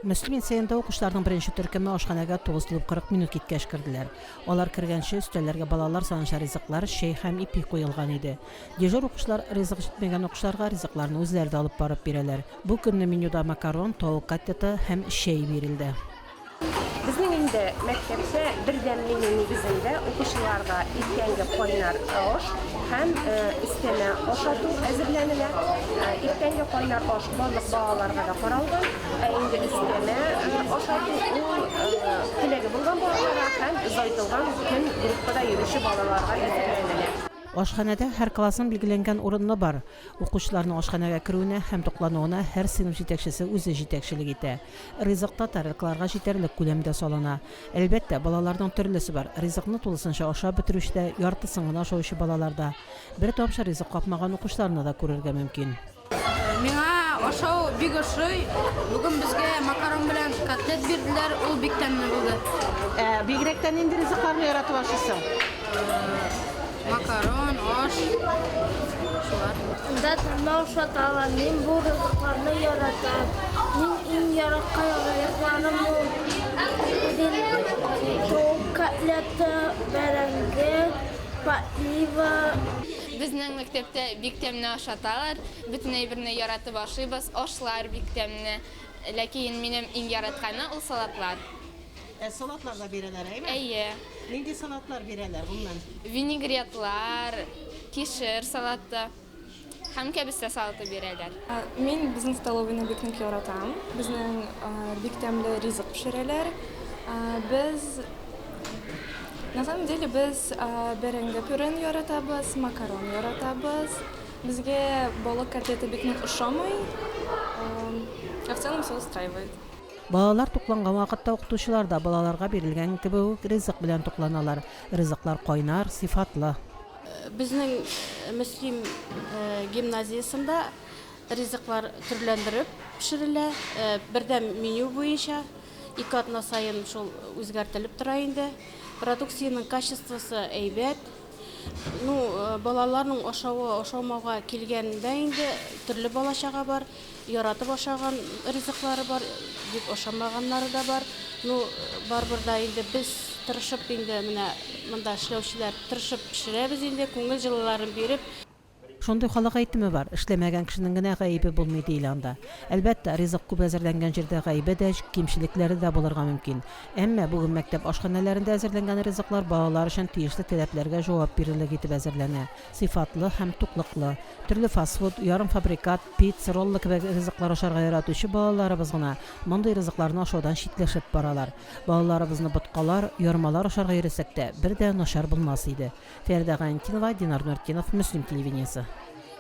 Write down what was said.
Мөслим лицеенда укучыларның беренче төркеме ашханәгә 9 тулып 40 минут киткәч керделәр. Алар кергәнче өстәлләргә балалар санынча ризыклар, чәй һәм ипи куелган иде. Дежур укучылар ризык җитмәгән укучыларга ризыкларны үзләре дә алып барып бирәләр. Бу көнне менюда макарон, тавык котлеты һәм чәй бирелде. Безнең инде мәктәптә бердәм меню нигезендә укучыларга иртәнге кайнар аш һәм өстәмә ашату әзерләнелә. Иртәнге кайнар аш барлык балаларга да каралган, ә инде өстәмә ашату ул теләге булган балаларга һәм озайтылган көн группада йөрүче балаларга әзерләнелә. Ашханәдә һәр классның билгеләнгән урыны бар. Укучыларның ашханәгә керүенә һәм туклануына һәр сыйныф җитәкчесе үзе җитәкчелек итә. Ризык та тарелкаларга җитәрлек күләмдә салына. Әлбәттә, балаларның төрлесе бар, ризыкны тулысынча ашап бетерүче дә, яртысын гына ашаучы балалар да. Бер тамчы ризык капмаган укучыларны да күрергә мөмкин. Миңа ашау бик ошый. Бүген безгә макарон белән котлет бирделәр, ул бик тәмле булды. Ә бигрәк тә нинди ризыкларны яратып ашыйсың? Макарон, аш, шулар. Анда тәмле ашаталар. Мин бу ризыкларны яратам. Мин иң яраткан ризыкларым ул тавык котлеты, бәрәңге, подлива. Безнең мәктәптә бик тәмле ашаталар. Бөтен әйберне яратып ашыйбыз. Ашлар бик тәмле. Ләкин минем иң яратканы ул салатлар. Ә салатлар да бирәләр, әйме? Әйе. Нинди салатлар бирәләр, гомумән? Винегретлар, кишер салаты һәм кәбестә салаты бирәләр. Мин безнең столовыйны бик нык яратам. Безнең бик тәмле ризык пешерәләр. Без, на самом деле, без бәрәңге пюрен яратабыз, макарон яратабыз. Безгә балык котлеты бик нык ошамый. А в целом все устраивает. Балалар тукланган вакытта укытучылар да балаларга бирелгән кебек үк ризык белән тукланалар. Ризыклар кайнар, сыйфатлы. Безнең Мөслим гимназиясендә ризыклар төрләндереп пешерелә. Бердәм меню буенча ике атна саен шул үзгәртелеп тора инде. Продукциянең качествосы әйбәт. Ну, балаларның ашавы, ашамауга килгәндә инде төрле бала-чага бар. Яратып ашаган ризыклары бар, бик ашамаганнары да бар. Ну, барыбер да инде без тырышып инде менә монда эшләүчеләр тырышып пешерәбез инде, күңел җылыларын биреп. Шундый халык әйтеме бар, эшләмәгән кешенең генә гаебе булмый, диелә анда. Әлбәттә, ризык күп әзерләнгән җирдә гаебе дә, кимчелекләре дә булырга мөмкин. Әмма бүген мәктәп ашханәләрендә әзерләнгән ризыклар балалар өчен тиешле таләпләргә җавап бирерлек итеп әзерләнә, сыйфатлы һәм туклыклы. Төрле фастфуд, ярымфабрикат, пицца, роллы кебек ризыклар ашарга яратучы балаларыбыз гына мондый ризыкларны ашаудан читләшеп баралар. Балаларыбызны боткалар, ярмалар ашарга өйрәтсәк тә, бер дә начар булмас иде. Фәридә Гайнетдинова, Динар Нуртдинов, Мөслим телевидениесе.